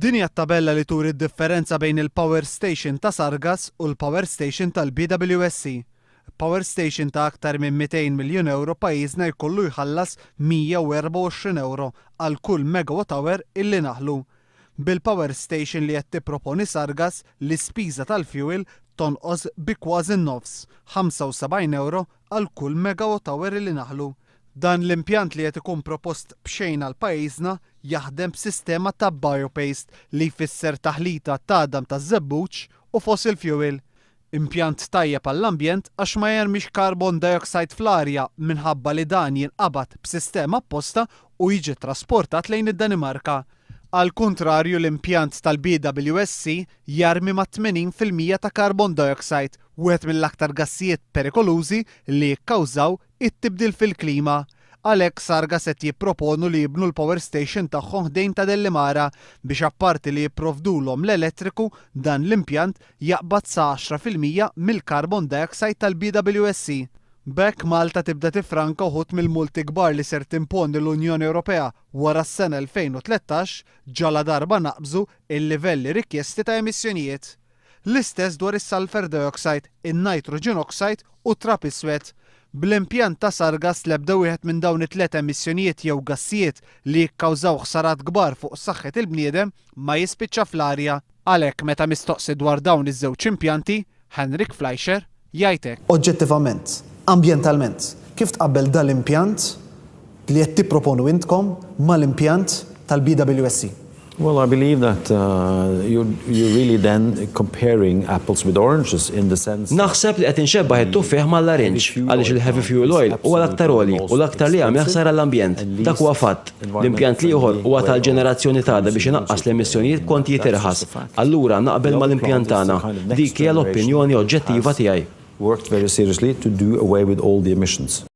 Din hija t-tabella li turi d-differenza bejn il-power station ta' Sargas u l-power station tal-BWSC. Power station ta' aktar minn 200 miljun ewro pajjiżna jkollu jħallas 124 ewro għal kull megawatt hour illi naħlu. Bil-power station li qed tipproponi Sargas l-ispiża tal-fuel tonqos bi kważi n-nofs, 75 ewro għal kull megawatt hour li naħlu. Dan l-impjant li qed ikun propost b'xejn għal pajjiżna jaħdem b'sistema ta' biopaste li jfisser taħlita ta' għadam taż-żebbuġ u fossil fuel. Impjant tajjeb għall-ambjent għax ma jarmix carbon dioxide fl-arja minħabba li dan jinqabad b'sistema apposta u jiġi trasportat lejn id-Danimarka. Għal kuntrarju l-impjant tal-BWSC jarmi ma' 80% ta' carbon dioxide, wieħed mill-aktar gassijiet perikolużi li jikkawżaw it-tibdil fil-klima. Għalhekk Sargas qed jipproponu li jibnu l-power station tagħhom ħdejn ta' Delimara biex apparti li jipprovdulhom l-elettriku dan l-impjant jaqbad sa 10% mill-carbon dioxide tal-BWSC. B'hekk Malta tibda tifranka uħud mill-multi kbar li ser timponi l-Unjoni Ewropea wara s-sena 2013 ġala darba naqbżu il-livelli rikjesti ta' emissjonijiet. L-istess dwar is-sulfur dioxide, in-nitrogen oxide u trab iswed. Bl-impjant ta' Sargas l-ebda wieħed minn dawn it-tliet emissjonijiet jew gassijiet li jikkawżaw ħsarat kbar fuq saħħet il-bniedem ma jispiċċa fl-arja. Għalhekk meta mistoqsi dwar dawn iż-żewġ impjanti, Henrik Fleischer jgħid hekk. Oġġettivament, ambjentalment, kif tqabbel dal-impjant li qed tipproponu intkom mal-impjant tal-BWSC? Well, I believe that you're really then comparing apples with oranges in the sense. Naħseb li qed inxebbaħ it-tuffieħ mal-larinġ għaliex il-heavy fuel oil huwa l-aktar għoli u l-aktar li jagħmel ħsara l-ambjent. Dak huwa fatt. L-impjant l-ieħor huwa tal-ġenerazzjoni t'għada biex inaqqas l-emissjonijiet b'kontijiet irħas. Allura naqbel mal-impjant tagħna. Dik hija l-opinjoni oġġettiva tiegħi. Worked very seriously to do away with all the emissions.